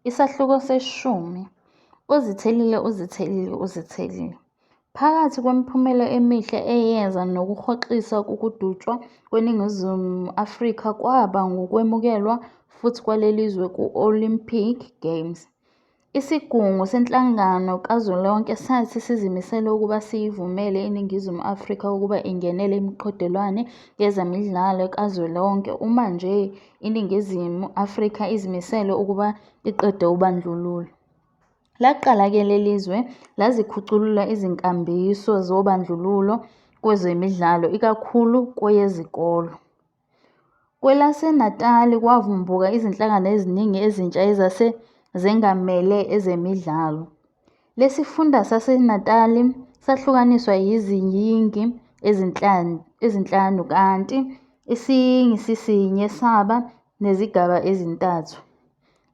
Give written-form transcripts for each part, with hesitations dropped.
Isahluko seshumi. Uzithelile uzithelile uzithelile. Phakathi kwemiphumela emihle eyeza nokuhoxiswa kokudutshwa kweNingizimu Afrika kwaba ngukwemukelwa futhi kwalelizwe ku-Olympic Games. Isigungu senhlangano kazwelonke sathi sizimisele ukuba siyivumele iNingizimu Afrika ukuba ingenele imiqhudelwano yezemidlalo kazwelonke uma nje iNingizimu Afrika izimisele ukuba iqede ubandlululo. Laqala-ke leli zwe lazikhuculula izinkambiso zobandlululo kwezemidlalo ikakhulu kweyezikole. KwelaseNatali kwavumbuka izinhlangano eziningi ezintsha ezase zengamele ezemidlalo. Lesifunda saseNatali sahlukaniswa iziyingi ezinhlanu kanti isiyingi sisinye saba nezigaba ezintathu.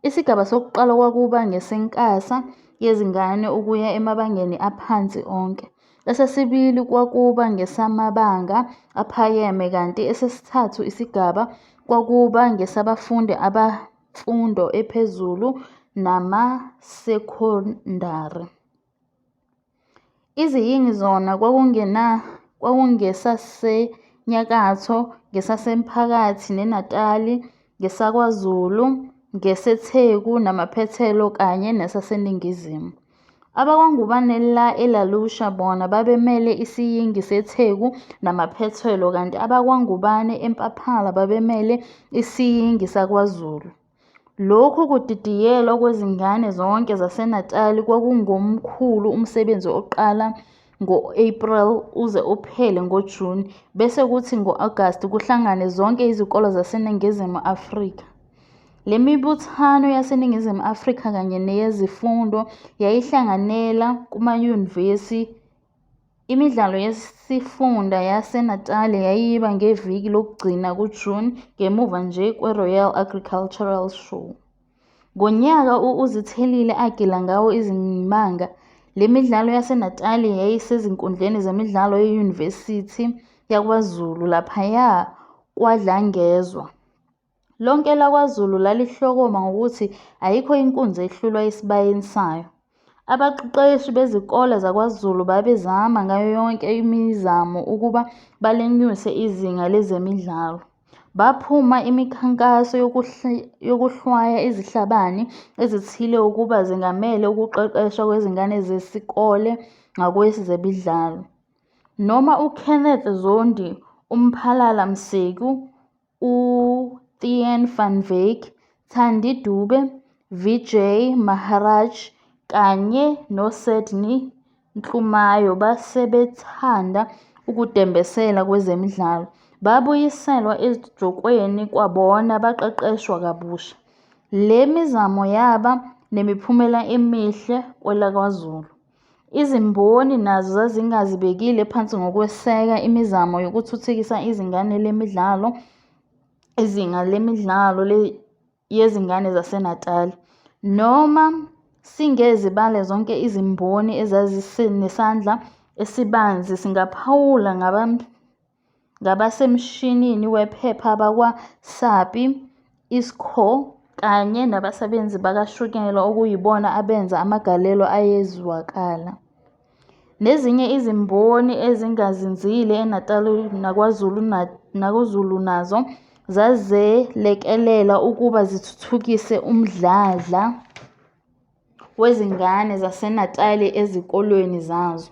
Isigaba sokuqala kwakuba ngesenkasa yezingane ukuya emabangeni aphansi onke, esesibili kwakuba ngesamabanga aphakeme kanti esesithathu isigaba kwakuba ngesabafundi abemfundo ephezulu namasekhondari. Iziyingi zona kwakungesaseNyakatho, ngesasePhakathi neNatali, ngesaKwaZulu, ngeseTheku namaphethelo kanye nesaseNingizimu. AbakwaNgubane la eLa Lucia bona babemele isiyingi seTheku namaphethelo kanti abakwaNgubane eMpaphala babemele isiyingi saKwaZulu. Lokhu kudidiyelwa kwezingane zonke zaseNatali kwakungomkhulu umsebenzi oqala ngo-April uze uphele ngoJune bese kuthi ngo-Agasti kuhlangane zonke izikole zaseNingizimu Afrika. Lemibuthano yaseNingizimu Afrika kanye neyezifunda yayihlanganela kumayunivesithi. Imidlalo yesifunda yaseNatali yayiba ngeviki lokugcina kuJuni ngemuva nje kweRoyal Agricultural Show. Ngonyaka u-Uzithelile agila ngawo izimanga, le midlalo yaseNatali yayisezinkundleni zemidlalo yeYunivesithi yaKwaZulu laphaya KwaDlangezwa. Lonke elakwaZulu lalihlokoma ngokuthi ayikho inkunzi ehlulwa esibayeni sayo. Abaqeqeshi bezikole zakwaZulu babezama ngayo yonke imizamo ukuba balenyuse izinga lezemidlalo. Baphuma imikhankaso yokuhlwaya izihlabani ezithile ukuba zengamele ukuqeqeshwa kwezingane zesikole ngakwezemidlalo. Noma uKenneth Zondi, uMphalala Mseki, uSteyn van Wyk, Thandi Dube, Vijay Maharaj kanye noSydney Nhlumayo basebethanda ukudembesela kwezemidlalo, babuyiselwa ejokweni kwabona baqeqeshwa kabusha. Le mizamo yaba nemiphumela emihle kwelakwaZulu. Izimboni nazo zazingazibekile phansi ngokweseka imizamo yokuthuthukisa izinga lemidlalo yezingane zaseNatali. Noma singezibale zonke izimboni ezazinesandla esibanzi singaphawula ngabasemshinini wephepha bakwa-Sappi, Iscor kanye nabasebenzi bakashukela okuyibona abenza amagalelo ayezwakala. Nezinye izimboni ezingazinzile eNatali naKwaZulu nazo zazelekelela ukuba zithuthukise umdlandla wezingane zaseNatali ezikolweni zazo.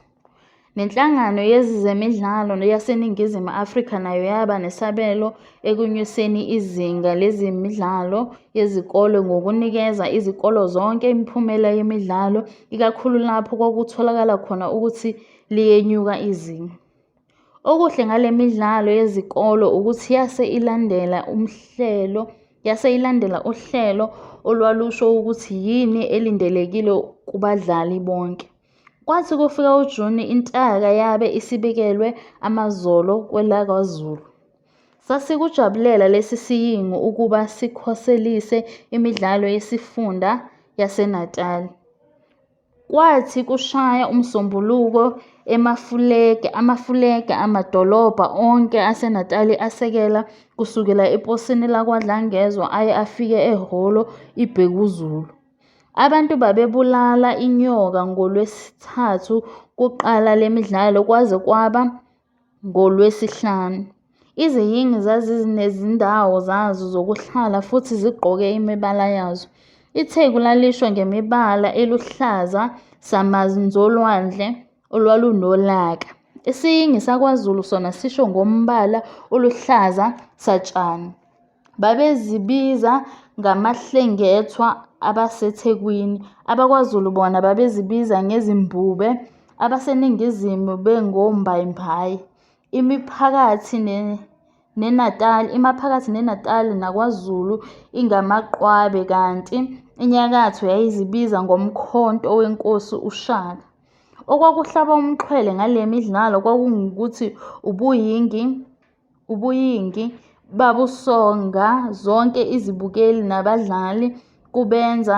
Nenhlangano yezemidlalo yaseNingizimu Afrika nayo yaba nesabelo ekunyuseni izinga lezemidlalo yezikole ngokunikeza izikole zonke imiphumela yemidlalo ikakhulu lapho kwakutholakala khona ukuthi liyenyuka izinga. Okuhle ngale midlalo yezikole ukuthi yase ilandela uhlelo olwalusho ukuthi yini elindelekile kubadlali bonke. Kwathi kufika uJuni intaka yabe isibekelwe amazolo kwelakwaZulu. Sasikujabulela lesi siyingi ukuba sikhoselise imidlalo yesifunda yaseNatali. Kwathi kushaya uMsombuluko amafulege amadolobha onke aseNatali asekela kusukela eposini lakwaDlangezwa aye afika ehholo iBhekuzulu. Abantu babebulala inyoka ngoLwesithathu kuqala lemidlalo kwaze kwaba ngoLwesihlanu. Iziyingi zazinezindawo zazo zokuhlala futhi zigqoke imibala yazo. ITheku lalisho ngemibala eluhlaza samanzolwandle olwalunolaka. Isiyingi sakwaZulu sona sisho ngombala oluhlaza satshani. Babezibiza ngamaHlengethwa abaseThekwini, abakwaZulu bona babezibiza ngeziMbube, abaseNingizimu bengoMbayimbayi. Imaphakathi neNatali nakwaZulu ingamaQwabe kanti iNyakatho yayizibiza ngoMkhonto weNkosi uShaka. Okwakuhlaba umxhwele ngale midlalo kwakungukuthi ubuyingi babusonga zonke izibukeli nabadlali kubenza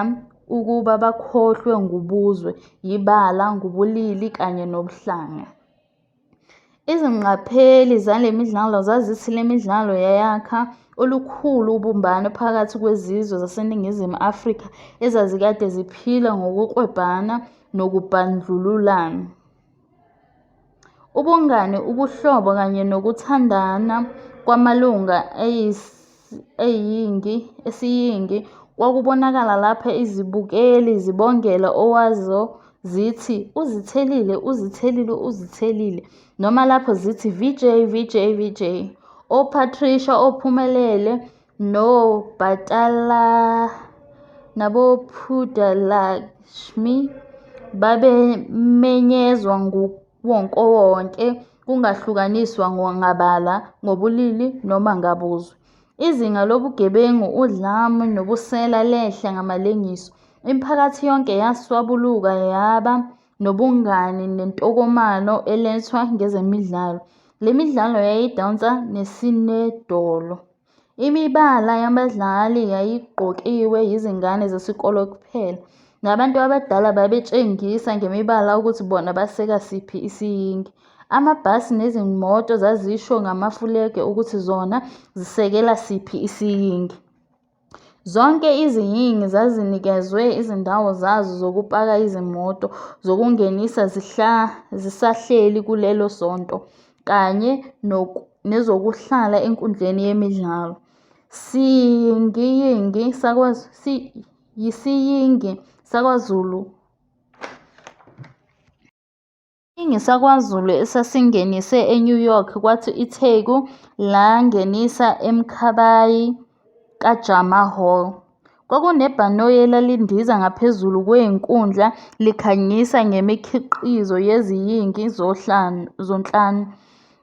ukuba bakhohlwe ngubuzwe, yibala, ngubulili kanye nobuhlanga. Izingqapheli zalemidlalo zazithi lemidlalo yayakha olukhulu ubumbano phakathi kwezizwe zaseNingizimu Afrika ezazikade ziphila ngokuklwebhana nokubandlululana. Ubungani, ubuhlobo kanye nokuthandana kwamalunga esiyingi kwakubonakala lapho izibukeli zibongela owazo zithi "Uzithelile, uzithelile, uzithelile" noma lapho zithi "Vee-Jay, Vee-Jay, Vee-Jay". O-Patricia oPhumelele noPudalakshmi babemenyezwa nguwonkewonke kungahlukaniswa ngabala, ngobulili noma ngabuzwe. Izinga lobugebengu, udlame nobusela lehla ngamalengiso. Imiphakathi yonke yaswabuluka yaba nobungani nentokomalo elethwa ngezemidlalo. Le midlalo yayidonsa nesinedolo. Imibala yabadlali yayigqokiwe yizingane zesikole kuphela. Nabantu abadala babetshengisa ngemibala ukuthi bona baseka siphi isiyingi. Amabhasi nezimoto zazisho ngamafulege ukuthi zona zisekela siphi isiyingi. Zonke iziyingi zazinikezwe izindawo zazo zokupaka izimoto, zokungenisa zisahleli kulelo sonto kanye nezokuhlala enkundleni yemidlalo. Isiyingi sakwaZulu esasingenise eNew York kwathi iTheku langenisa eMkhabayi kaJama Hall. Kwakunebhanoyi elalindiza ngaphezulu kwenkundla likhangisa ngemikhiqizo yeziyingi zonhlanu.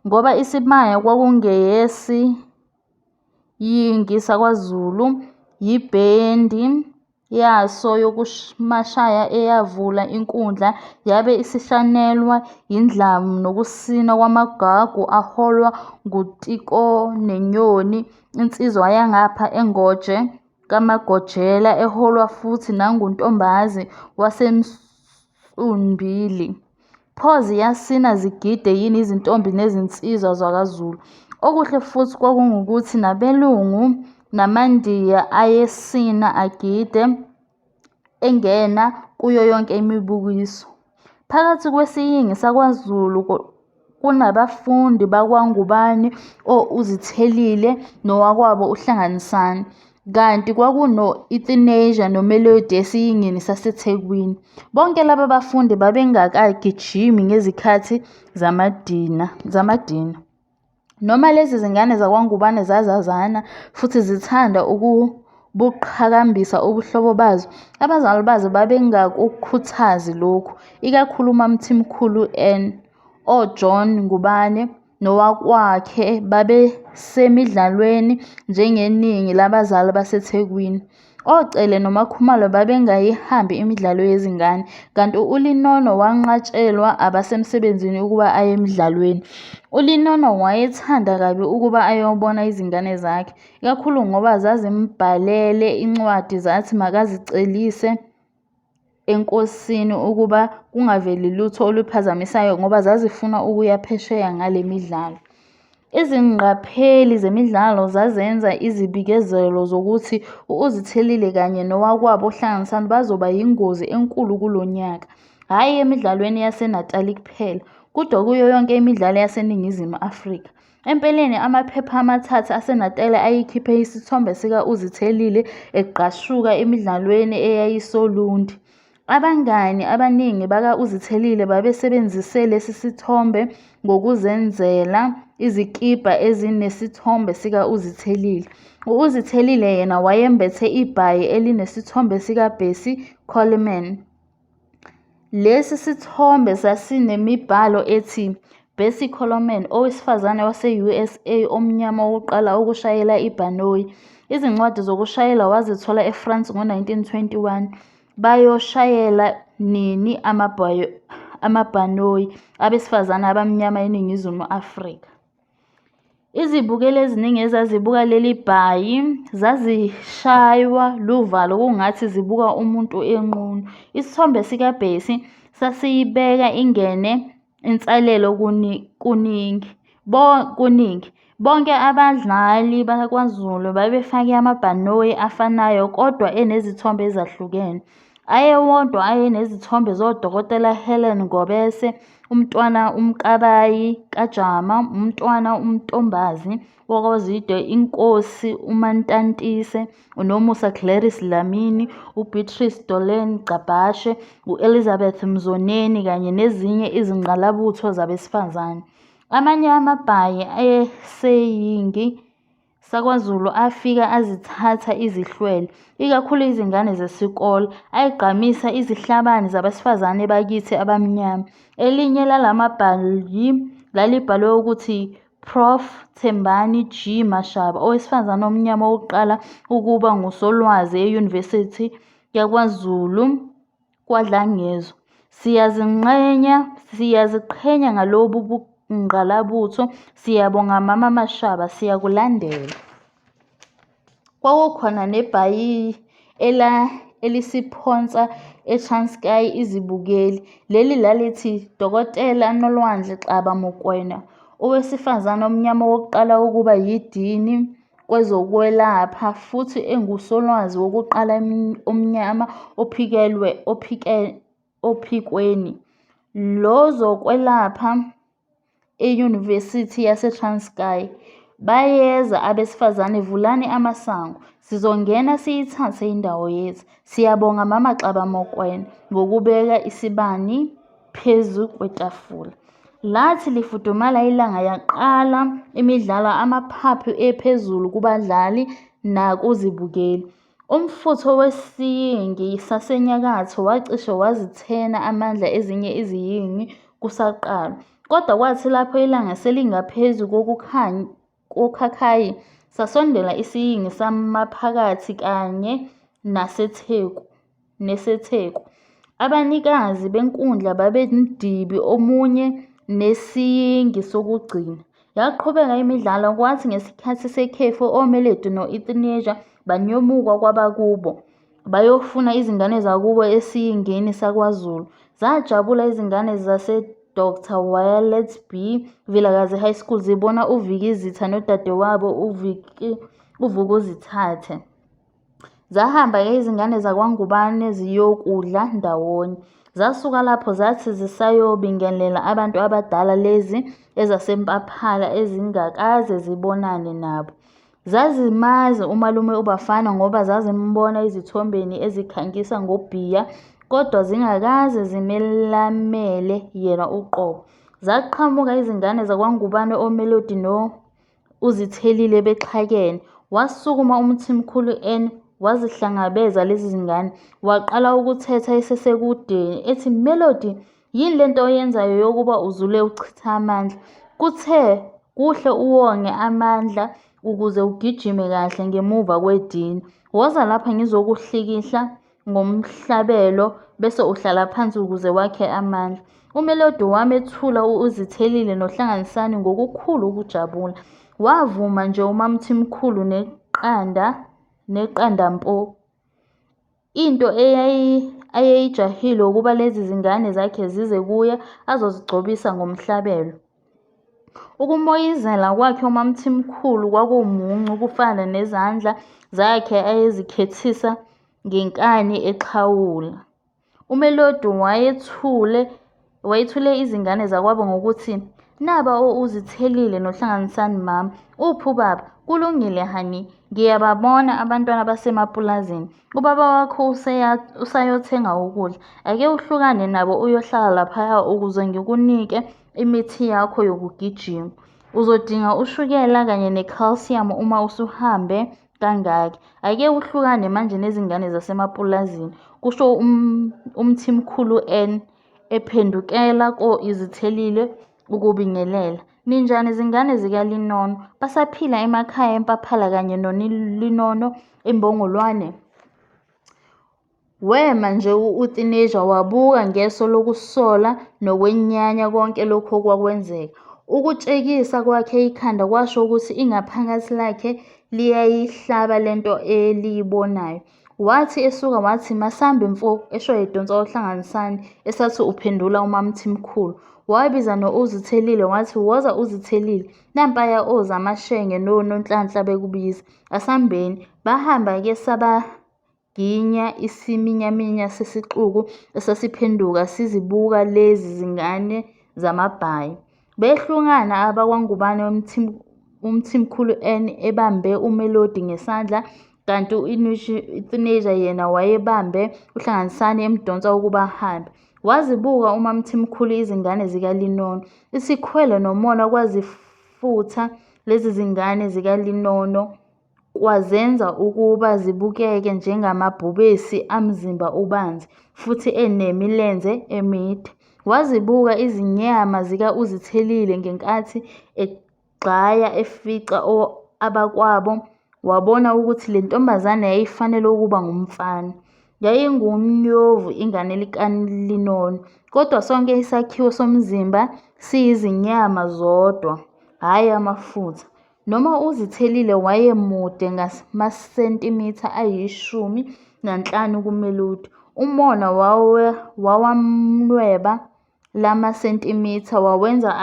Ngoba Isibaya kwakungeyesiyingi sakwaZulu, yibhendi yaso yokumasha eyavula inkundla yabe isishanelwa yindlamu nokusina kwamagagu aholwa nguTikoneyoni insizwa yangapha eNgoje kaMagojela eholwa futhi nanguNtombazi waseMsumbili. Pho ziyasina zigide yini izintombi nezinsizwa zakwaZulu. Okuhle futhi kwakungukuthi nabelungu namaNdiya ayesina agide engena kuyo yonke imibukiso. Phakathi kwesiyingi sakwaZulu kunabafundi bakwaNgubane o-Uzithelile nowakwabo uHlanganisani. Kanti kwakuno-Euthenasia noMelody esiyingini saseThekwini. Bonke laba bafundi babengakagijimi ngezikhathi zamadina. Noma lezi zingane zakwaNgubane zazazana futhi zithanda ukubuqhakambisa ubuhlobo bazo, abazali bazo babengakukhuthazi lokhu, ikakhulu uMaMthimkhulu N. OJohn Ngubane nowakwakhe babesemidlalweni njengeningi labazali baseThekwini. OCele noMaKhumalo babengayihambi imidlalo yezingane, kanti uLinono wanqatshelwa abasemsebenzini ukuba aye emidlalweni. ULinono wayethanda kabi ukuba ayobona izingane zakhe, ikakhulu ngoba zazimbhalele incwadi zathi makazicelise enkosini ukuba kungaveli lutho oluphazamisayo ngoba zazifuna ukuya phesheya ngale midlalo. Izingqapheli zemidlalo zazenza izibikezelo zokuthi u-Uzithelile kanye nowakwabo uHlanganisani bazoba yingozi enkulu kulo nyaka, hhayi emidlalweni yaseNatali kuphela, kudwa kuyo yonke imidlalo yaseNingizimu Afrika. Empeleni amaphepha amathathu aseNatali ayekhiphe isithombe sika-Uzithelile egqashuka emidlalweni eyayisoLundi. Abangani abaningi baka-Uzithelile babesebenzise lesi sithombe ngokuzenzela izikibha ezinesithombe sika-Uzithelile. U-Uzithelile yena wayembethe ibhayi elinesithombe sikaBessie Coleman. Lesi sithombe sasinemibhalo ethi, "Bessie Coleman, owesifazane wase-USA omnyama wokuqala ukushayela ibhanoyi. Izincwadi zokushayela wazithola eFrance ngo-1921. Bayoshayela nini amabhanoyi abesifazane abamnyama eNingizimu Afrika?" Izibukeli eziningi ezazibuka leli bhayi zazishaywa luvalo kungathi zibuka umuntu enqunu. Isithombe sikaBessie sasiyibeka ingene inselelo kuningi. Bonke abadlali bakwaZulu babefake amabhanoyi afanayo kodwa enezithombe ezahlukene. Ayewodwa ayenezithombe zoDokotela Helen Ngobese, uMntwana uMkabayi kaJama, uMntwana uNtombazi wakwaZwide, iNkosi uMantantise, uNomusa Gladys Dlamini, uBeatrice Doreen Gcabashe, u-Elizabeth Mzoneni kanye nezinye izingqalabutho zabesifazane. Amanye amabhayi esiyingi sakwaZulu afika azithatha izihlwele, ikakhulu izingane zesikole, ayegqamisa izihlabani zabesifazane bakithi abamnyama. Elinye lalamabhayi lalibhalwe ukuthi "Prof Thembani G Mashaba, owesifazane omnyama wokuqala ukuba nguSolwazi eYunivesithi yakwaZulu KwaDlangezwa. Siyaziqhenya ngalobu bungqalabutho, siyabonga Mama Mashaba, siyakulandela." Kwakukhona nebhayi elalisiphonsa eTranskei izibukeli. Leli lalithi, "Dokotela Nolwandle Xaba Mokoena, owesifazane omnyama wokuqala ukuba yiDini kwezokwelapha futhi enguSolwazi wokuqala omnyama ophikweni lozokwelapha eYunivesithi yaseTranskei. Bayeza abesifazane vulani amasango, sizongena siyithathe indawo yethu. Siyabonga Mama Xaba Mokoena ngokubeka isibani phezu kwetafula." Lathi lifudumala ilanga yaqala imidlalo amaphaphu ephezulu kubadlali nakuzibukeli. Umfutho wesiyingi saseNyakatho wacishe wazithena amandla ezinye iziyingi kusaqalwa, kodwa kwathi lapho ilanga selingaphezu kokhakhayi sasondela isiyingi samaphakathi kanye neseTheku. Abanikazi benkundla babemdibi omunye nesiyingi sokugcina. Yaqhubeka imidlalo kwathi ngesikhathi sekhefu oMelody no-Euthanasia banyomuka kwabakubo bayofuna izingane zakubo esiyingini sakwaZulu. Zajabula izingane zaseDr Violet B Vilakazi High School zibona uVikizitha nodadewabo uVukuzithathe. Zahamba-ke izingane zakwaNgubane ziyokudla ndawonye. Zasuka lapho zathi zisayobingelela abantu abadala lezi ezaseMpaphala ezingakaze zibonane nabo. Zazimazi umalume uBafana ngoba zazimbona ezithombeni ezikhangisa ngobhiya kodwa zingakaze zimelamele yena uqobo. Zaqhamuka izingane zakwaNgubane oMelody no-Uzithelile bexhakene. Wasukuma uMthimkhulu N wazihlangabeza lezi zingane. Waqala ukuthetha esesekudeni ethi, "Melody, yini lento oyenzayo yokuba uzule uchitha amandla? Kuthe kuhle uwonge amandla ukuze ugijime kahle ngemuva kwedina. Woza lapha ngizokuhlikihla ngomhlabelo bese uhlala phansi ukuze wakhe amandla." UMelody wamethula u-Uzithelile noHlanganisani ngokukhulu ukujabula. Wavuma nje uMaMthimkhulu neqanda mpo. Into ayeyijahile ukuba lezi zingane zakhe zize kuye azozigcobisa ngomhlabelo. Ukumoyizela kwakhe uMaMthimkhulu kwakumuncu kufana nezandla zakhe ayezikhethisa ngenkathi exhawula. UMelody wayethule izingane zakwabo ngokuthi, "Naba o-Uzithelile noHlanganisani mama, uphi ubaba?" "Kulungile honey, ngiyababona abantwana basemapulazini. Ubaba wakho usayothenga ukudla. Ake uhlukane nabo uyohlala laphaya ukuze ngikunike imithi yakho yokugijima. Uzodinga ushukela kanye nekhalsiyamu uma usuhambe kangaka. Ake uhlukane manje nezingane zasemapulazini," kusho uMthimkhulu 'N ephendukela ko-Uzithelile ukubingelela. "Ninjani zingane zikaLinono? Basaphila emakhaya eMpaphala kanye noLinono iMbongolwane?" Wema nje u-Euthanasia wabuka ngeso lokusola nokwenyanya konke lokhu okwakwenzeka. Ukutshekisa kwakhe ikhanda kwasho ukuthi ingaphakathi lakhe liyayihlaba lento eliyibonayo. Wathi esuka wathi, "Masambe mfo," esho edonsa uHlanganisani esathi uphendula uMaMthimkhulu. Wabiza no-Uzithelile wathi, "Woza Uzithelile, nampaya oZamaShenge noNonhlanhla bekubiza, asambeni." Bahamba-ke sabaginya isiminyaminya sesixuku esasiphenduka sizibuka lezi zingane zamaBhayi. Behlukana abakwaNgubane uMthimkhulu 'N ebambe uMelody ngesandla kanti u-Euthanasia yena wayebambe uHlanganisani emdonsa ukuba ahambe. Wazibuka uMaMthimkhulu izingane zikaLinono. Isikhwele nomona kwazifutha lezi zingane zikaLinono kwazenza ukuba zibukeke njengamabhubesi amzimba ubanzi, futhi enemilenze emide. Wazibuka izinyama zika-Uzithelile ngenkathi egxaya efica abakwabo wabona ukuthi le ntombazane yayifanele ukuba ngumfana. Yayingumnyovu ingane kaLinono, kodwa sonke isakhiwo somzimba siyizinyama zodwa, hhayi amafutha. Noma u-Uzithelile wayemude ngamasentimitha ayi-15 kuMelody, umona wawanweba lama sentimitha wawenza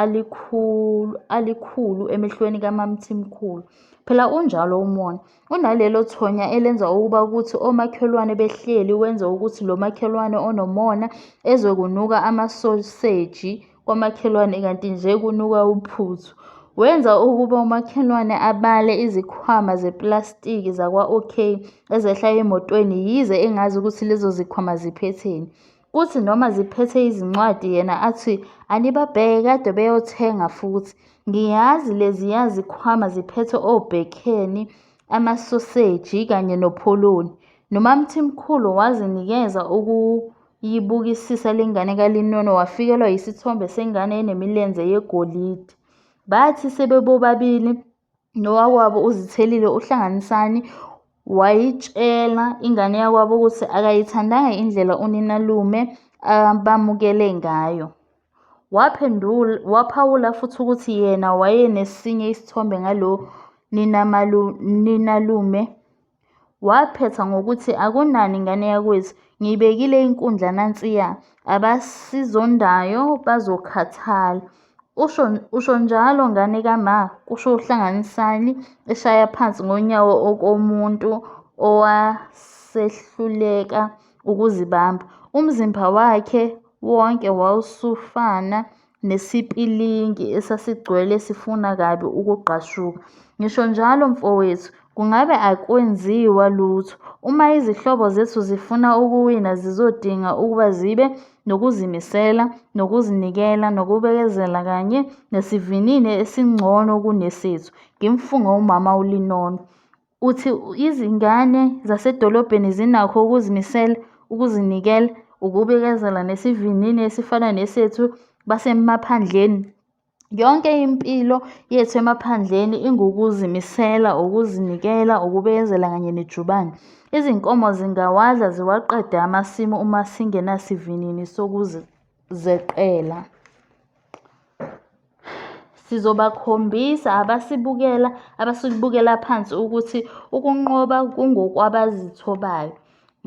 alikhulu emehlweni kaMaMthimkhulu. Phela unjalo umona, unalelo thonya elenza ukuba kuthi omakhelwane behleli wenze ukuthi lo makhelwane onomona ezwe kunuka amasoseji kwamakhelwane kanti nje kunuka uphuthu. Wenza ukuba umakhelwane abale izikhwama zepulasitiki zakwa-OK ezehla emotweni yize engazi ukuthi lezo zikhwama ziphetheni. Kuthi noma ziphethe izincwadi yena athi anibabheke kade beyothenga futhi. Ngiyazi leziya zikhwama ziphethe obhekheni, amasoseji kanye nopholoni. NoMaMthimkhulu wazinikeza ukuyibukisisa lengane kaLinono wafikelwa yisithombe sengane enemilenze yegolide. Bathi sebebobabili nowakwabo uZithelile uHlanganisani wayitshela ingane yakwabo ukuthi akayithandanga indlela uninalume abamukele ngayo. Waphawula futhi ukuthi yena wayenesinye isithombe ngalo ninalume. Waphetha ngokuthi akunani ngane yakwethu, ngiyibekile inkundla nansiya, abasizondayo bazokhathala. Usho njalo ngane kama, kusho uHlanganisani eshaya phansi ngonyawo okomuntu owasehluleka ukuzibamba. Umzimba wakhe wonke wawusufana nesipilingi esasigcwele sifuna kabi ukugqashuka. Ngisho njalo mfowethu, kungabe akwenziwa lutho. Uma izihlobo zethu zifuna ukuwina zizodinga ukuba zibe nokuzimisela, nokuzinikela, nokubekezela kanye nesivinini esingcono kunesethu, ngimfunge umama uLinono. Uthi izingane zasedolobheni zinakho ukuzimisela, ukuzinikela, ukubekezela nesivinini esifana nesethu basemaphandleni? Yonke impilo yethu emaphandleni ingukuzimisela, ukuzinikela, ukubekezela kanye nejubane. Izinkomo zingawadla ziwaqede amasimu uma singenasivinini sokuzeqela. Sizobakhombisa abasibukela phansi ukuthi ukunqoba kungokwabazithobayo.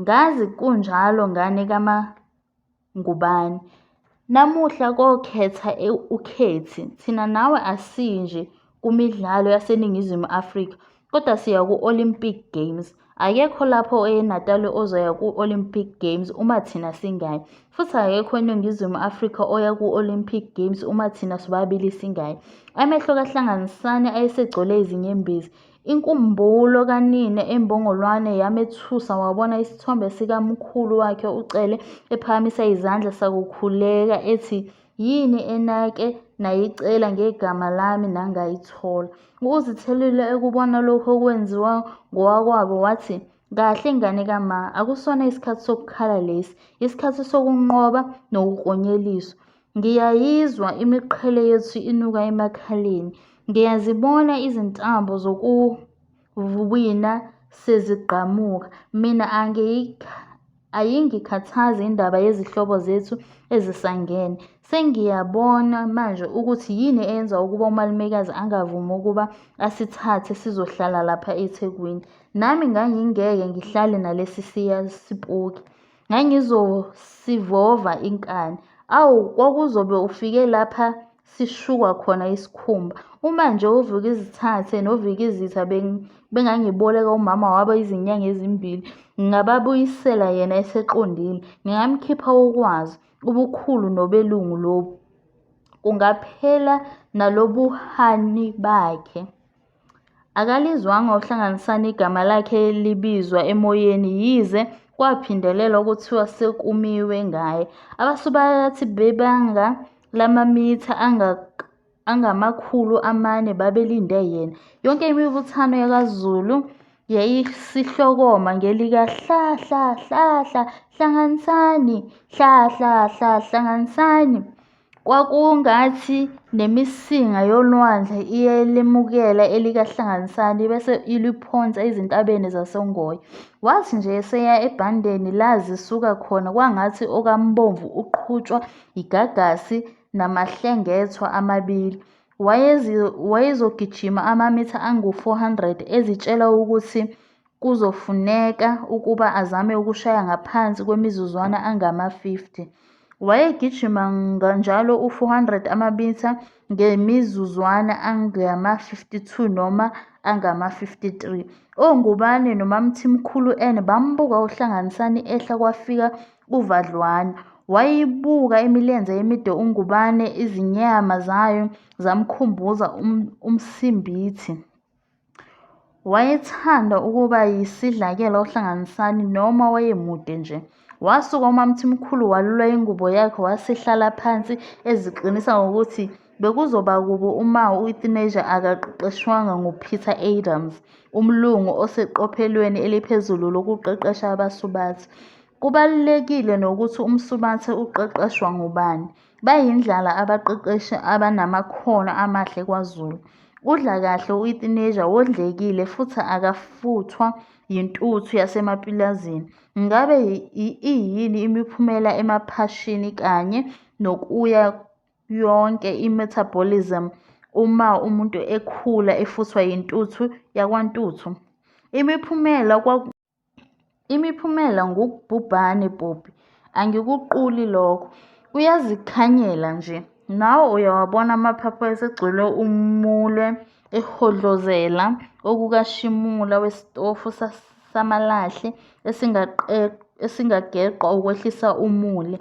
Ngazi kunjalo ngane kaMaNgubane. Namuhla kokhetha ukhethi, thina nawe asiyi nje kumidlalo yaseNingizimu Afrika, kodwa siya ku-Olympic Games. Akekho lapha eNatali ozoya ku-Olympic Games uma thina singayi. Futhi akekho eNingizimu Afrika oya ku-Olympic Games uma thina sobabili singayi. Amehlo kaHlanganisani ayesegcwele izinyembezi. Inkumbulo kanina embongolwane yamethusa wabona isithombe sikamkhulu wakhe uCele ephakamisa izandla sakukhuleka ethi yini enake nayicela ngegama lami nangayithola. UZithelile ekubona lokhu okwenziwa ngowakwabo wathi, Kahle ngane kama, akusona isikhathi sokukhala lesi, isikhathi sokunqoba nokuklonyeliswa. Ngiyayizwa imiqhele yethu inuka emakhaleni. Ngiyazibona izintambo zokuwina sezigqamuka. Mina ayingikhathazi indaba yezihlobo zethu ezisangene. Sengiyabona manje ukuthi yini eyenza ukuba umalumekazi angavumi ukuba asithathe sizohlala lapha eThekwini. Nami ngangingeke ngihlale nalesi sipoki. Ngangizosivova inkani. Awu, kwakuzobe ufike lapha sishukwa khona isikhumba. Uma nje uVukizithathe noVikizitha bengangiboleka umama wabo izinyanga ezimbili, ngingababuyisela yena eseqondile. Ngingamkhipha ukwazi, ubukhulu nobelungu lobu. Kungaphela nalobuhani bakhe. Akalizwanga uHlanganisani igama lakhe libizwa emoyeni yize kwaphindelelwa kuthiwa sekumiwe ngaye. Abasubathi bebanga lamamitha angama-400 babelinde yena. Yonke imibuthano yakwaZulu yayisihlokoma ngelika hla hla hla hla Hlanganisani, hla hla hla Hlanganisani. Kwakungathi nemisinga yolwandle iyalemukela elikaHlanganisani bese iliphonsa ezintabeni zasoNgoye. Wathi nje eseya ebhandeni la zisuka khona kwangathi okaMbomvu uqhutshwa igagasi namahlengethwa amabili. Wayezogijima amamitha angu-400 ezitshela ukuthi kuzofuneka ukuba azame ukushaya ngaphansi kwemizuzwana angama-50. Wayegijima njalo u-400 amamitha ngemizuzwana angama-52 noma angama-53. ONgubane noMaMthimkhulu Ann bambuka uHlanganisani ehla kwafika uvadlwana. Wayibuka imilenze emide uNgubane izinyama zayo zamkhumbuza umsimbithi. Wayethanda ukuba yisidlakela uHlanganisani noma wayemude nje. Wasuka uMaMthimkhulu walula ingubo yakhe wasehlala phansi eziqinisa ngokuthi bekuzoba kubi uma u-Euthanasia akaqeqeshwanga nguPeter Adams, umlungu oseqophelweni eliphezulu lokuqeqesha abasubathi. Kubalulekile nokuthi umsubathi uqeqeshwa ngubani. Bayindlala abaqeqeshi abanamakhono amahle KwaZulu. Udla kahle u-Euthanasia wondlekile futhi akafuthwa yintuthu yasemapulazini. Ngabe iyini imiphumela emaphashini kanye nokuya yonke i-metabolism uma umuntu ekhula efuthwa yintuthu yakwaNtuthu? Imiphumela Imiphumela ngubhubhane Poppy, angikuquli lokho. Kuyazikhanyela nje. Nawe uyawabona amaphaphu esegcwele umule ehhodlozela okukashimula wesitofu samalahle esingageqwa ukwehlisa umule.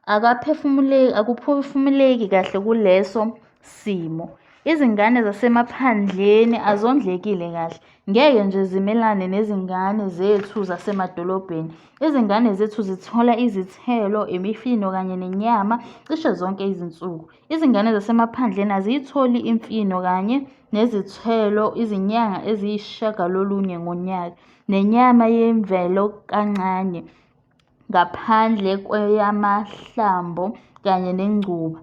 Akuphefumuleki kahle kuleso simo. Izingane zasemaphandleni azondlekile kahle. Ngeke nje zimelane nezingane zethu zasemadolobheni. Izingane zethu zithola izithelo, imifino kanye nenyama cishe zonke izinsuku. Izingane zasemaphandleni aziyitholi imfino kanye nezithelo izinyanga eziyisishiyagalolunye ngonyaka, nenyama yemvelo kancane. Ngaphandle kweyamahlambo kanye nengcuba.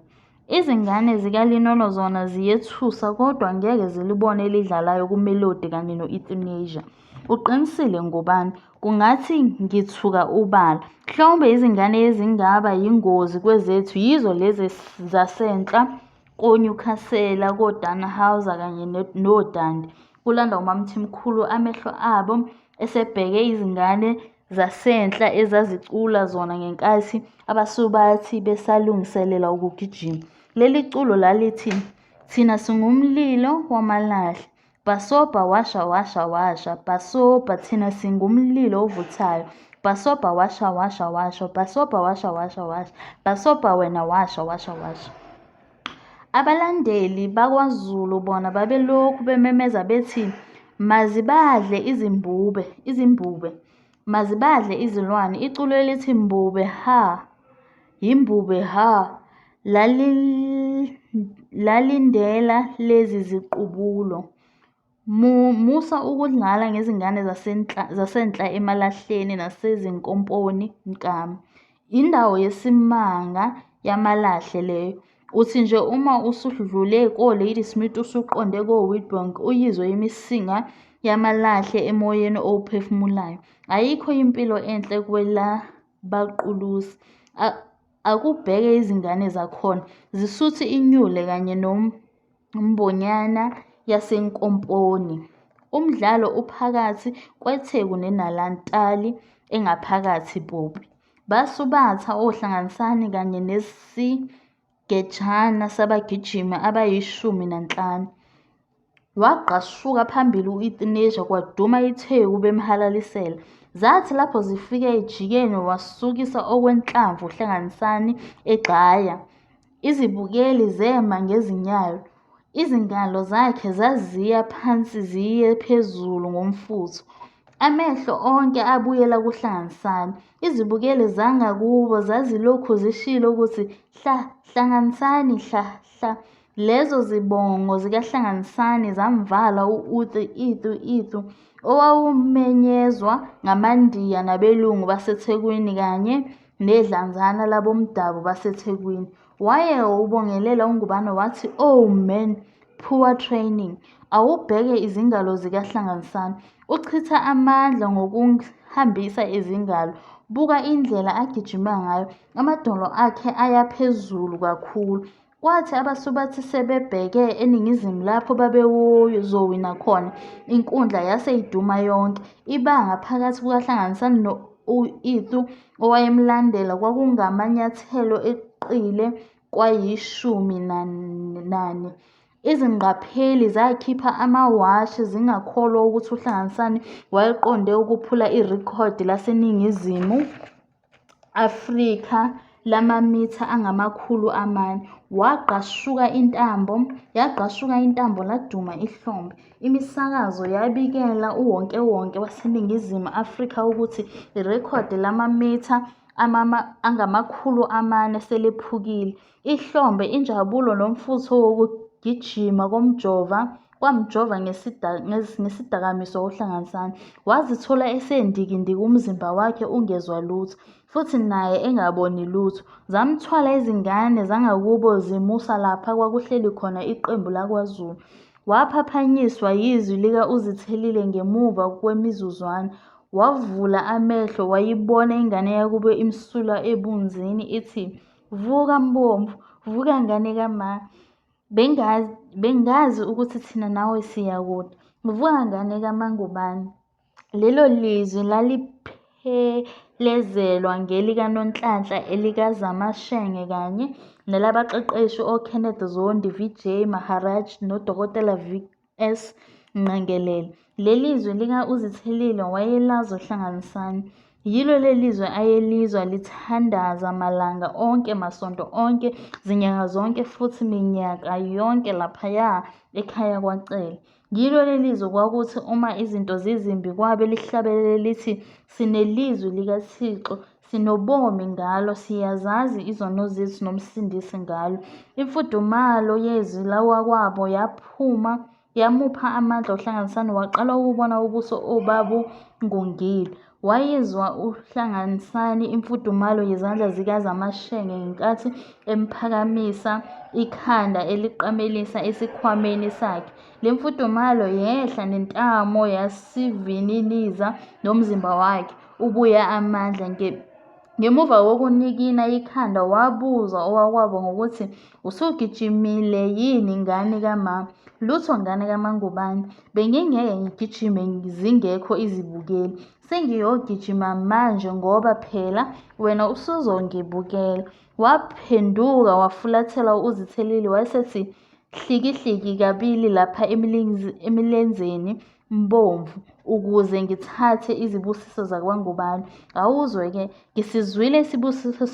Izingane zikaLinono zona ziyethusa kodwa ngeke zilibone elidlalayo kuMelody kanye no-Euthanasia. Uqinisile Ngubane, kungathi ngithuka ubala. Mhlawumbe izingane ezingaba yingozi kwezethu yizo lezi zasenhla koNyukhasela, koDannhauser kanye noDundee, kulanda uMaMthimkhulu amehlo abo esebheke izingane. zasenhla ezazicula zona ngenkathi abasubathi besalungiselela ukugijima. Leli culo lalithi, Thina singumlilo wamalahle, bhasobha washa washa washa, bhasobha thina singumlilo ovuthayo, bhasobha washa washa washa, bhasobha washa washa washa, bhasobha wena washa washa washa. Abalandeli bakwaZulu bona babelokhu bememeza bethi, Mazibadle izimbube, izimbube, mazibadle izilwane. Iculo elithi Mbube hha, yimbube hha lalindela lezi ziqubulo. Musa ukudlala ngezingane zasenhla emalahleni nasezinkomponi mkami. Indawo yesimanga yamalahle leyo. Uthi nje uma usudlule koLadysmith usuqonde koWitbank uyizwe imisinga yamalahle emoyeni owuphefumulayo. Ayikho impilo enhle kwelabaQulusi. Akubheke izingane zakhona, zisuthi inyule kanye nombonyana yasenkomponi. Umdlalo uphakathi kweTheku neNatali engaphakathi Popi. Basubatha oHlanganisani kanye nesigejana sabagijimi abayi-15. Wagqashuka phambili u-Euthanasia kwaduma iTheku bemhalalisela. Zathi lapho zifika ejikeni wasukisa okwenhlamvu uHlanganisani egxaya. Izibukeli zema ngezinyawo. Izingalo zakhe zaziya phansi ziye phezulu ngomfutho. Amehlo onke abuyela kuHlanganisani. Izibukeli zangakubo zazilokhu zishilo ukuthi hla Hlanganisani hla hla. Lezo zibongo zikaHlanganisani zamvala u-Uthu ithu ithu owawumenyezwa ngamaNdiya nabelungu baseThekwini kanye nedlanzana labomdabu baseThekwini. Wayeka ukubongelela uNgubane wathi, Oh man, poor training. Awubheke izingalo zikaHlanganisani. Uchitha amandla ngokuhambisa izingalo. Buka indlela agijima ngayo, amadolo akhe aya phezulu kakhulu. Kwathi abasubathi sebebheke eningizimu lapho babezowina khona, inkundla yase iduma yonke. Ibanga phakathi kukaHlanganisani no-Ethu owayemlandela kwakungamanyathelo eqile kwayishumi nane. Izingqapheli zakhipha amawashi zingakholwa ukuthi uHlanganisani wayeqonde ukuphula irekhodi laseNingizimu Afrika lamamitha angama-400. Wagqashuka intambo, yagqashuka intambo laduma ihlombe. Imisakazo yabikela uwonkewonke waseNingizimu Afrika ukuthi irekhodi lamamitha angama-400 selephukile. Ihlombe, injabulo nomfutho wokugijima komjova kwamjova ngesidakamizwa uHlanganisani. Wazithola esendikindiki umzimba wakhe ungezwa lutho, futhi naye engaboni lutho. Zamthwala izingane zangakubo zimusa lapha kwakuhleli khona iqembu lakwaZulu. Waphaphanyiswa yizwi lika-Uzithelile ngemuva kwemizuzwana. Wavula amehlo wayibona ingane yakubo imsula ebunzini ithi, Vuka Mbomvu, vuka ngane kama. Bengazi, bengazi ukuthi thina nawe siya kude. Vuka ngane kaMangubane. Lelo lizwi laliphelezelwa ngelikaNonhlanhla, elikaZamashenge kanye nelabaqeqeshi oKenneth Zondi, Vijay Maharaj noDokotela VS Ngqengelele. Leli zwi lika-Uzithelile wayelazi uHlanganisani. Yilo leli zwi ayelizwa lithandaza malanga onke, masonto onke, zinyanga zonke futhi minyaka yonke laphaya ekhaya kwaCele. Yilo leli zwi kwakuthi uma izinto zizimbi kwabe lihlabelele lithi sinelizwi likaThixo, sinobomi ngalo, siyazazi izono zethu noMsindisi ngalo. Imfudumalo yezwi lawakwabo yaphuma yamupha amandla uHlanganisani waqala ukubona ubuso obabungungile. Wayizwa uHlanganisani imfudumalo yezandla zikaZamashenge ngenkathi emphakamisa ikhanda eliqamelisa esikhwameni sakhe. Le mfudumalo yehla nentamo yasivininiza nomzimba wakhe ubuya amandla. Ngemuva kokunikina ikhanda wabuza owakwabo ngokuthi, Usugijimile yini ngane kama? Lutho ngane kaMaNgubane, bengingeke ngigijime zingekho izibukeli. Sengiyogijima manje ngoba phela wena usuzongibukela. Waphenduka wafulathela uZithelile wayesethi hlikihliki kabili lapha emilenzeni mbomvu ukuze ngithathe izibusiso zakwaNgubane. Awuzwe-ke, ngisizwile isibusiso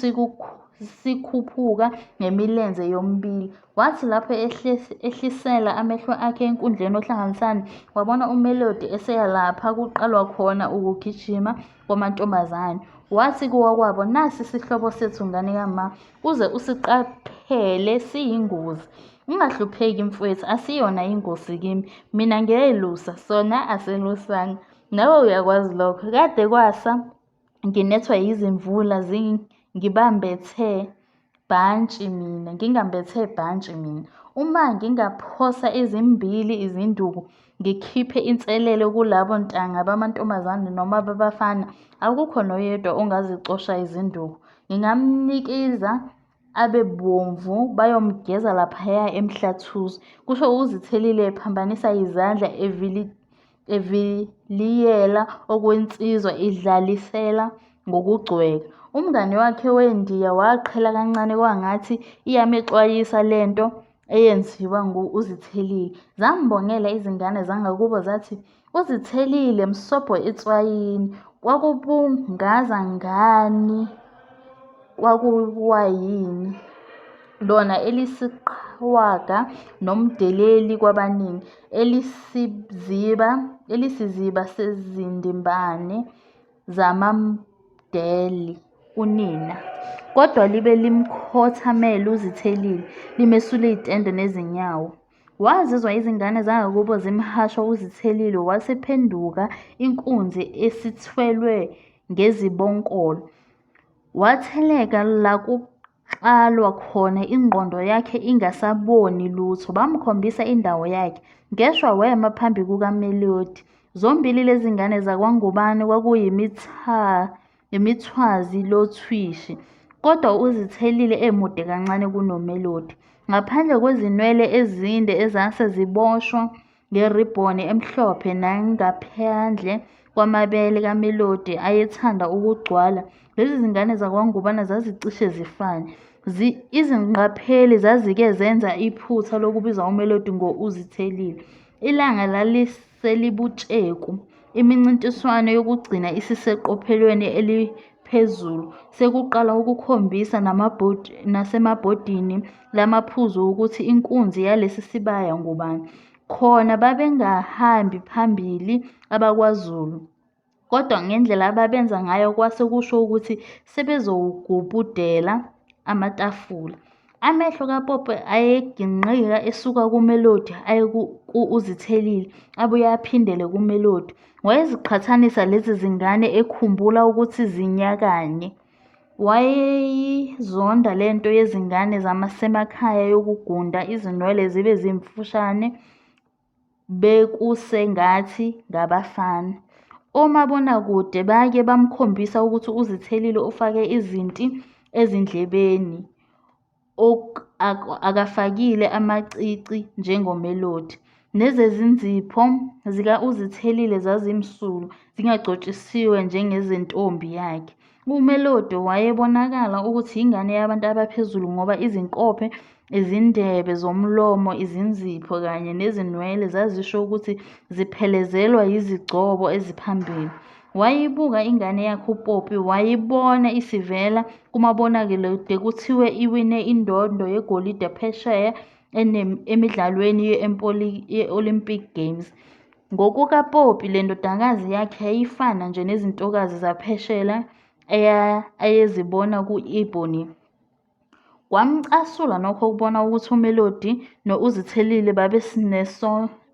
sikhuphuka ngemilenze yomibili. Wathi lapho ehlisela amehlo akhe enkundleni oHlanganisani, wabona uMelody eseya lapha kuqalwa khona ukugijima kwamantombazane. Wathi kowakwabo, nasi isihlobo sethu ngane kama, uze usiqaphele siyingozi. Ungahlupheki mfwethu, asiyona ingozi kimi. Mina ngiyelusa, sona aselusanga. Nawe uyakwazi lokho. Kade kwasa nginethwa yizimvula zingibambethe bhantshi mina, ngingambethe bhantshi mina. Uma ngingaphosa ezimbili izinduku ngikhiphe inselelo kulabo ntanga bamantombazane noma babafana, akukho noyedwa ongazicosha izinduku. Ngingamnikiza abe bomvu bayomgeza laphaya eMhlathuze, kusho uZithelile ephambanisa izandla eviliyela okwensizwa idlalisela ngokugcweka. Umngani wakhe weNdiya waqhela kancane kwangathi iyamexwayisa le nto eyenziwa ngu-Uzithelile. Zambongela izingane zangakubo zathi, Uzithelile msobho etswayini, kwakubungaza ngani kwakuwayini lona elisiqhwaga nomdeleli kwabaningi, elisiziba elisiziba sezindimbane zamaMdel unina. Kodwa libe limkhothamela uZithelile, limesula itende nezinyawo. Wazizwa izingane zangakubo zimhasha uZithelile wasephenduka inkunzi esithwelwe ngezibonkolo. Watheleka lakuqalwa khona ingqondo yakhe ingasaboni lutho. Bamkhombisa indawo yakhe. Ngeshwa wema phambi kukaMelody. Zombili lezingane zakwaNgubane kwakuyimithwazi lothwishi. Kodwa uZithelile emude kancane kunoMelody. Ngaphandle kwezinwele ezinde ezase ziboshwa ngeribhoni emhlophe nangaphandle kwamabele kaMelody ayethanda ukugcwala, lezi zingane zakwaNgubane zazicishe zifane. Izingqapheli zazike zenza iphutha lokubiza uMelody ngo-Uzithelile. Ilanga laliselibutsheku, imincintiswano yokugcina isiseqophelweni eliphezulu, sekuqala ukukhombisa nasemabhodini lamaphuzu ukuthi inkunzi yalesi sibaya ngubani. Khona babengahambi phambili abakwaZulu, kodwa ngendlela ababenza ngayo kwase kusho ukuthi sebezowagubudela amatafula. Amehlo kaPoppy ayegingqika esuka kuMelody aye ku-Uzithelile, abuye aphindele kuMelody. Wayeziqhathanisa lezi zingane ekhumbula ukuthi zinyakanye. Wayeyizonda le nto yezingane zasemakhaya yokugunda izinwele zibe zimfushane bekusengathi ngabafana. Omabonakude bake bamkhombisa ukuthi uZithelile ufake izinti ezindlebeni, akafakile amacici njengoMelody. Nezezinzipho zika-Uzithelile zazimsulwa, zingagcotshisiwe njengezentombi yakhe. UMelody wayebonakala ukuthi yingane yabantu abaphezulu ngoba izinkophe, izindebe zomlomo, izinzipho kanye nezinwele zazisho ukuthi ziphelezelwa yizigcobo eziphambili. Wayibuka ingane yakhe uPoppy wayibona isivela kumabonakude kuthiwa iwine indondo yegolide phesheya emidlalweni ye-Olympic Games. NgokukaPoppy le ndodakazi yakhe yayifana nje nezintokazi zaphesheya ayezibona ku-Ebony. Kwamcasula nokho ukubona ukuthi uMelody no-Uzithelile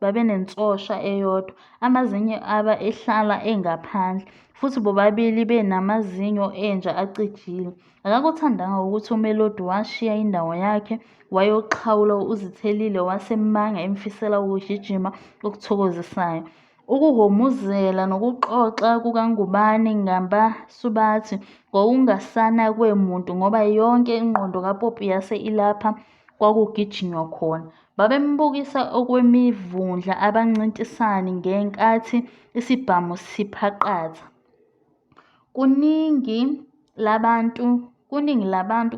babenensosha eyodwa, amazinyo abo ehlala engaphandle, futhi bobabili benamazinyo enja acijile. Akakuthandanga ukuthi uMelody washiya indawo yakhe wayoxhawula u-Uzithelile wasemanga emfisela ukugijima okuthokozisayo. Ukuhhomuzela nokuxoxa kukaNgubane ngabasubathi kwakungasanakwe muntu ngoba yonke ingqondo kaPoppy yase ilapha kwakugijinywa khona. Babembukisa okwemivundla abancintisani ngenkathi isibhamu siphaqatha. Kuningi labantu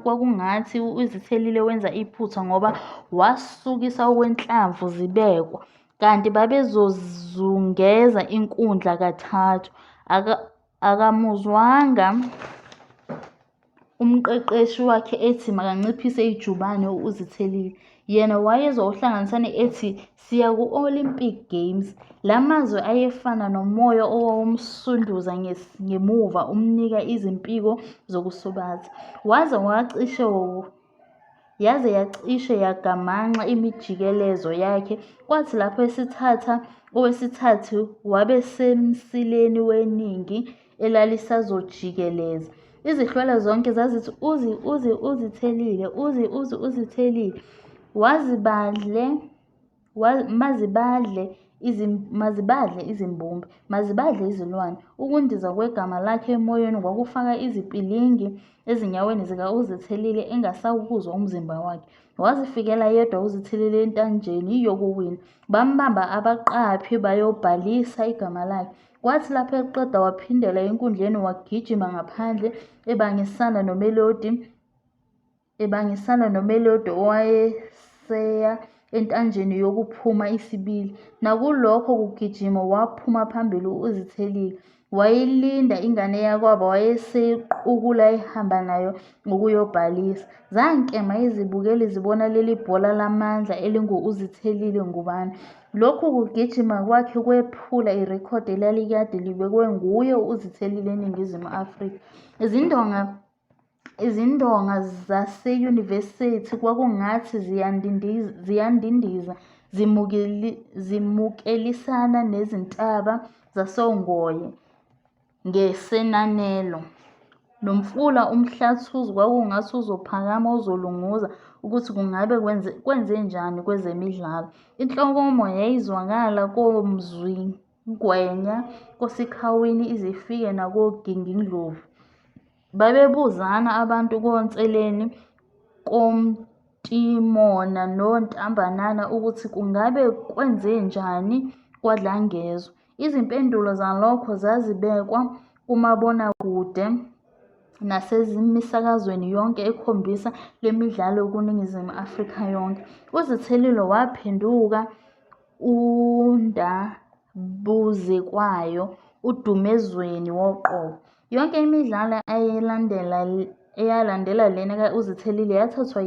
kwakungathi uZithelile wenza iphutha ngoba wasukisa okwenhlamvu zibekwa, kanti babezozungeza inkundla kathathu. Akamuzwanga umqeqeshi wakhe ethi makanciphise ijubane u-Uzithelile. Yena wayezwa uHlanganisani ethi, "Siya ku-Olympic Games." La mazwi ayefana nomoya owawumsunduza ngemuva umnika izimpiko zokusubatha. Yaze yacishe yagamanxa imijikelezo yakhe kwathi lapho esethatha owesithathu wabesemsileni weningi elalisazojikeleza. Izihlwele zonke zazithi Uzi Uzi Uzithelile Uzi Uzi Uzithelile. Mazibadle mazibadle izimbumbe, mazibadle izilwane. Ukundiza kwegama lakhe emoyeni kwakufaka izipilingi ezinyaweni zika-Uzithelile engasawuzwa umzimba wakhe. Wazifikela yedwa uZithelile entanjeni yokuwina. Bambamba abaqaphi bayobhalisa igama lakhe. Kwathi lapho eqeda waphindela enkundleni wagijima ngaphandle ebangisana noMelody Ebangisana noMelody owayeseya entanjeni yokuphuma isibili. Nakulokho kugijima waphuma phambili uZithelile. Wayilinda ingane yakwabo wayeseyiqukula ehamba nayo ukuyobhalisa. Zankema izibukeli zibona leli bhola lamandla elingu-Uzithelile Ngubane. Lokhu kugijima kwakhe kwephula irekhodi elalikade libekwe nguye u-Uzithelile eNingizimu Afrika. Izindonga Izindonga zaseyunivesithi kwakungathi ziyandindiza zimukelisana nezintaba zasoNgoye ngesenanelo. Nomfula uMhlathuze kwakungathi uzophakama uzolunguza ukuthi kungabe kwenzenjani kwezemidlalo. Inhlokomo yayizwakala koMzwingwenya, koSikhawini ize ifike nakoGingindlovu. Babebuzana abantu koNseleni, koNtimona noNtambanana ukuthi kungabe kwenzenjani kwaDlangezwa. Izimpendulo zalokho zazibekwa kumabonakude nasemisakazweni yonke ekhombisa lemidlalo kuNingizimu Afrika yonke. UZithelile waphenduka undabuzekwayo, uDumezweni woqobo. Yonke imidlalo eyalandela lena ka-Uzithelile yathathwa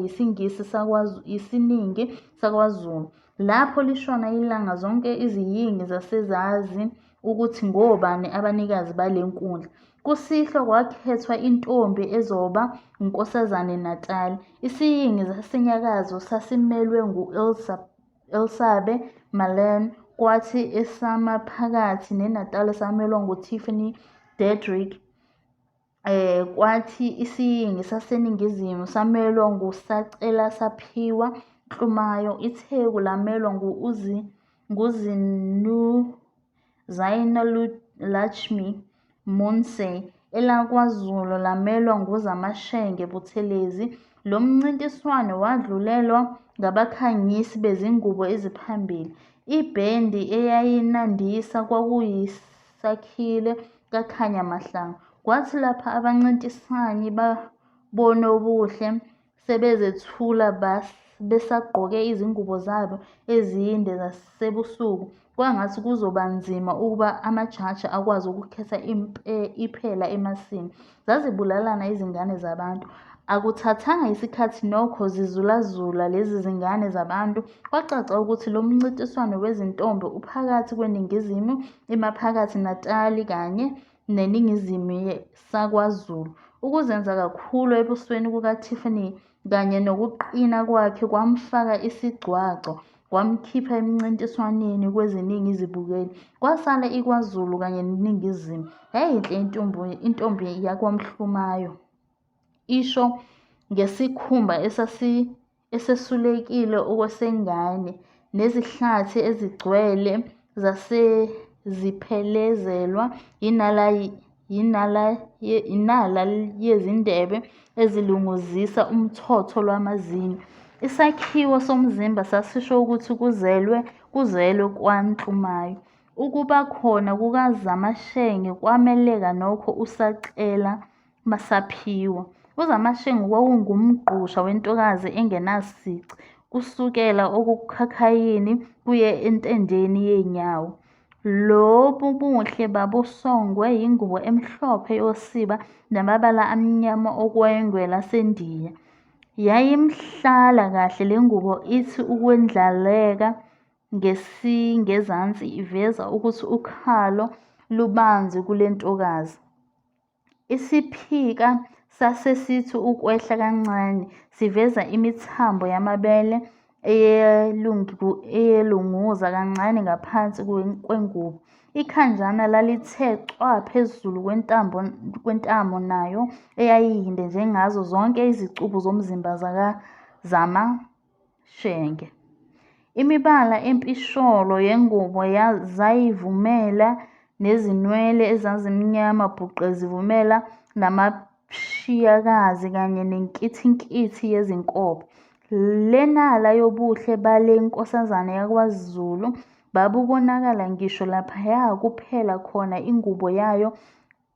yisiningi sakwaZulu. Lapho lishona ilanga zonke iziyingi zasezazi ukuthi ngobani abanikazi bale nkundla. Kusihlwa kwakhethwa intombi ezoba uNkosazane Natali. Isiyingi saseNyakatho sasimelwe ngu-Elsabe Malan kwathi esamaphakathi neNatali samelwa nguTiffany Dedrick kwathi isiyingi saseNingizimu samelwa nguSacela Saphiwa Nhlumayo, iTheku lamelwa nguZainulachmi Moonsay, elaKwaZulu lamelwa nguZamashenge Buthelezi. Lo mncintiswano wadlulelwa ngabakhangisi bezingubo eziphambili. Ibhendi eyayinandisa kwakuyiSakhile kaKhanya Mahlangu. Kwathi lapho abancintisani bonobuhle sebezethula besagqoke izingubo zabo ezinde zasebusuku, kwangathi kuzoba nzima ukuba amajaji akwazi ukukhetha iphela emasini. Zazibulalana izingane zabantu. Akuthathanga isikhathi nokho zizulazula lezi zingane zabantu, kwacaca ukuthi lo mncintiswano wezintombi uphakathi kweNingizimu, iMaphakathi Natali kanye neNingizimu sakwaZulu. Ukuzenza kakhulu ebusweni kukaTiffany kanye nokuqina kwakhe kwamfaka isigcwagcwa kwamkhipha emncintiswaneni kweziningi izibukeli. Kwasala iKwaZulu kanye neNingizimu. Yayiyinhle intombi yakwaMhlumayo. Isho ngesikhumba esesulekile okwesengane, nezihlathi ezigcwele Ziphelezelwa yinala yezindebe ezilunguzisa umthotho lwamazinyo. Isakhiwo somzimba sasisho ukuthi kuzelwe kwaNhlumayo. Ukuba khona kukaZamashenge kwameleka nokho uSacela saphiwa. UZamashenge kwakungumgqusha wentokazi engenasici kusukela okhakhayini kuye entendeni yenyawo. Lobu buhle babusongwe yingubo emhlophe yosiba namabala amnyama okwengwe laseNdiya. Yayimhlala kahle le ngubo ithi ukwendlaleka ngesingezansi iveza ukuthi ukhalo lubanzi kule ntokazi. Isiphika sasesithi ukwehla kancane, siveza imithambo yamabele eyelunguza kancane ngaphansi kwengubo. Ikhanjana lalithe chwa phezulu kwentamo nayo eyayiyinde njengazo zonke izicubu zomzimba zakaZamashenge. Imibala empisholo yengubo zayivumela nezinwele ezazimnyama bhuqe zivumela namashiyakazi kanye nenkithinkithi yezinkophe. Lenala yobuhle bale nkosazana yakwaZulu babubonakala ngisho laphaya kuphela khona ingubo yayo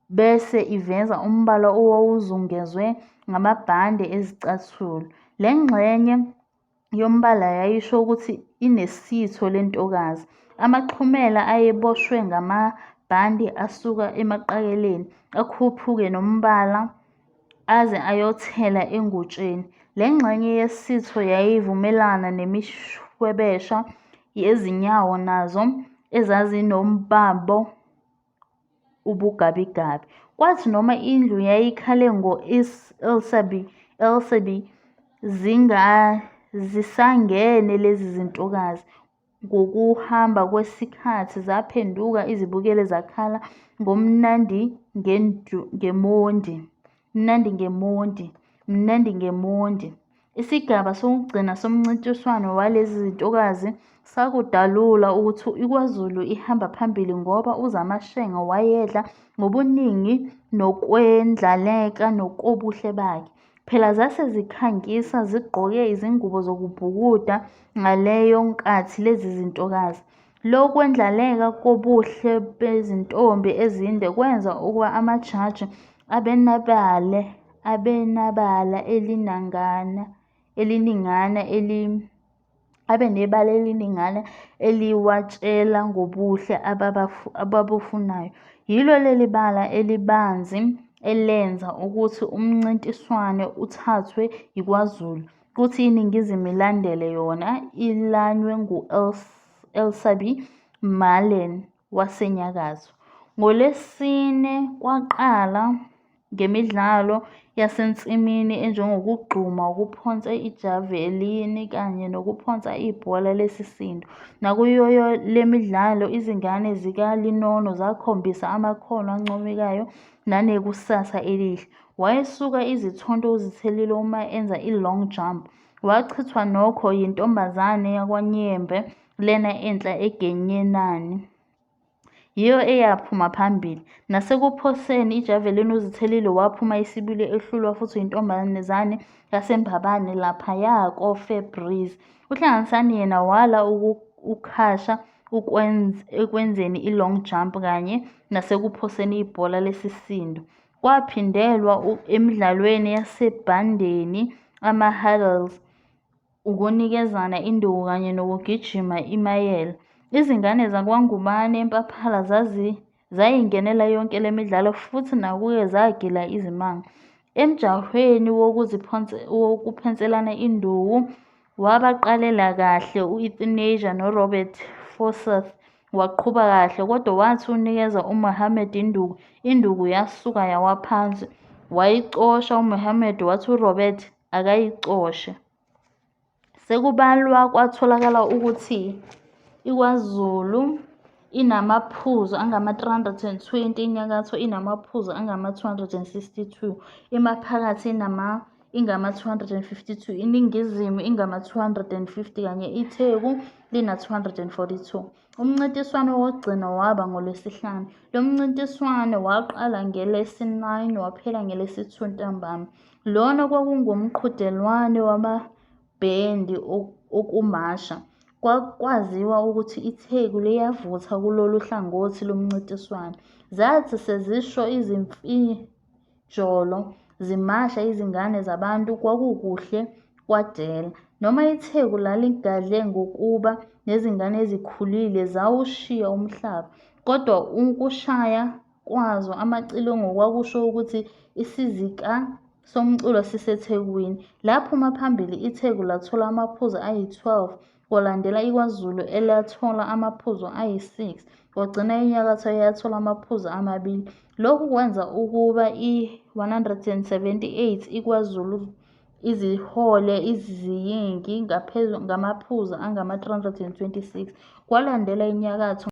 bese iveza umbala owawuzungezwe ngamabhande ezicathulo. Le ngxenye yombala yayisho ukuthi inesitho le ntokazi. Amaxhumela ayeboshwe ngamabhande asuka emaqakeleni, akhuphuke nombala aze ayothela engutsheni. Le ngxenye yesitho yayivumelana nemishwebesha yezinyawo nazo ezazinobabo ubugabigabi. Kwathi noma indlu yayikhale ngo-Elsabe, Elsabe zisangene lezi zintokazi. Ngokuhamba kwesikhathi zaphenduka izibukeli zakhala ngoMnandi ngeMondi, Mnandi ngeMondi, Mnandi ngeMondi. Isigaba sokugcina somncintiswano walezi zintokazi sakudalula ukuthi iKwaZulu ihamba phambili ngoba uZamashenge wayedla ngobuningi nokwendlaleka kobuhle bakhe. Phela zase zikhangisa zigqoke izingubo zokubhukuda ngaleyo nkathi lezi zintokazi. Lokwendlaleka kobuhle bezintombi ezinde kwenza ukuba amajaji abenabala eliningana eliwatshela ngobuhle ababufunayo. Yilo leli bala elibanzi elenza ukuthi umncintiswano uthathwe yiKwaZulu, kuthi iNingizimu ilandele yona ilanywe ngu-Elsabe Malan waseNyakatho. NgoLwesine kwaqala ngemidlalo yasensimini enjengokugxuma, ukuphonsa ijavelini kanye nokuphonsa ibhola lesisindo. Nakuyo le midlalo izingane zikaLinono zakhombisa amakhono ancomekayo nanekusasa elihle. Wayesuka izithonto uZithelile uma enza i-long jump. Wachithwa nokho yintombazane yakwaNyembe lena enhla eGenyenani. Yiyo eyaphuma phambili. Nasekuphoseni ijavelini uZithelile waphuma isibili ehlulwa futhi yintombazane yaseMbabane laphaya koFair Breeze. UHlanganisani yena wala ukhasha ekwenzeni i-long jump kanye nasekuphoseni ibhola lesisindo. Kwaphindelwa emidlalweni yasebhandeni ama-hurdles, ukunikezana induku kanye nokugijima imayela. Izingane zakwaNgubane eMpaphala zayingenela yonke le midlalo futhi nakuyo zagila izimanga. Emjahweni wokuphonselana induku wabaqalela kahle u-Euthanasia noRobert Forsyth waqhuba kahle kodwa wathi unikeza uMohammed induku, induku yasuka yawa phansi. Wayicosha uMohammed wathi uRobert akayicoshe. Sekubalwa kwatholakala ukuthi iKwaZulu inamaphuzu angama-320, iNyakatho inamaphuzu angama-262, iMaphakathi ingama-252, iNingizimu ingama-250 kanye iTheku lina-242. Umncintiswano wokugcina waba ngoLwesihlanu. Lo mncintiswano waqala ngelesi-9 waphela ngelesi-2 ntambama. Lona kwakungumqhudelwano wamabhendi okumasha. Kwaziwa ukuthi iTheku liyavutha kulolu hlangothi lomncintiswano. Zathi sezisho izimfijolo zimasha izingane zabantu kwakukuhle kwadela. Noma iTheku laligadle ngokuba nezingane ezikhulile zawushiya umhlaba, kodwa ukushaya kwazo amacilongo kwakusho ukuthi isizinda somculo siseThekwini. Laphuma phambili iTheku lathola amaphuzu ayi-12, kwalandela iKwaZulu elathola amaphuzu ayi-6, kwagcina iNyakatho eyathola amaphuzu amabili. Lokhu kwenza ukuba i-178 iKwaZulu izihole iziyingi ngamaphuzu angama-326, kwalandela iNyakatho.